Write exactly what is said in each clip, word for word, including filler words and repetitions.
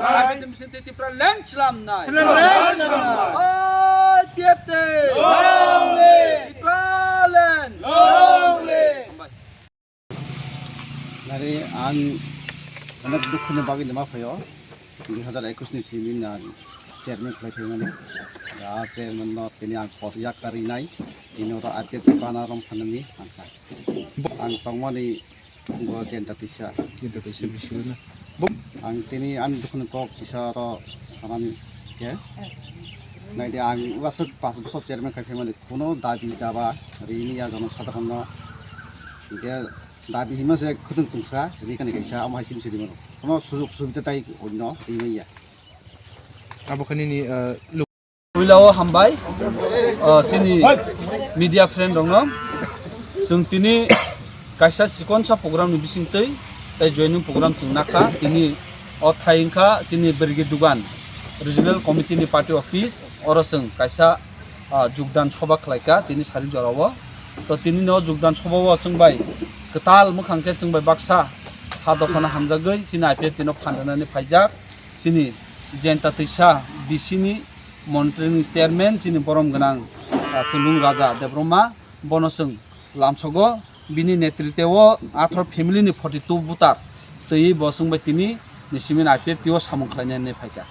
I P F T ni bising twi Tipraland chlamnai. Chlamnai. I P F T. Long live. Tipraland. Long live. Hambai. Nari ang onek dukhu ni bagwi nima phaio. Dui hazar ekus ni simi na chairman khlai phaimani. Ya chairman no tini ang kok yak karinai. Ini oro I P F T bana rom phanani ang kha. Ang tongmani bo jenta tisa. Jenta tisa bising na. Bum. Ang tini ani dukhu ni kok tisa oro sanani khe. Naidi ang wasuk pas bosor chairman khai phaimani kuno dabi daba rini ya jono sadharon no. Hingke dabi hima se khudung tungsa, ri kani kaisa, amo hai sim siri mano. Kono sujug subida tai onno ri manya. Abo khe nini, eh, lu- Puila o hambai, eh, chini media friend rokno. Chwng tini kaisa chikonsa program ni bising twi, tai joining program chwng nakha. Tini o thai wngkha chini Bergi Dugan Regional Committee ni party office, oro chwng kaisa ah, jugdan soba khlaika tini sari jorao. To tini no jugdan soba o chwng bai kwtal mwkhang khe chwng bai baksa ha dophano hamjagwi chini I P F T no phan rwnani phaijak. Chini jenta twisa B C ni montri ni chairman chini borom gwnang, ah, Tulung Raja Debbarma bono chwng lamsogo bini netritwo atharo family ni forty two voter twi bo chwng bai tini ni simi I P F T o samung khlainani phaika.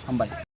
Hambai.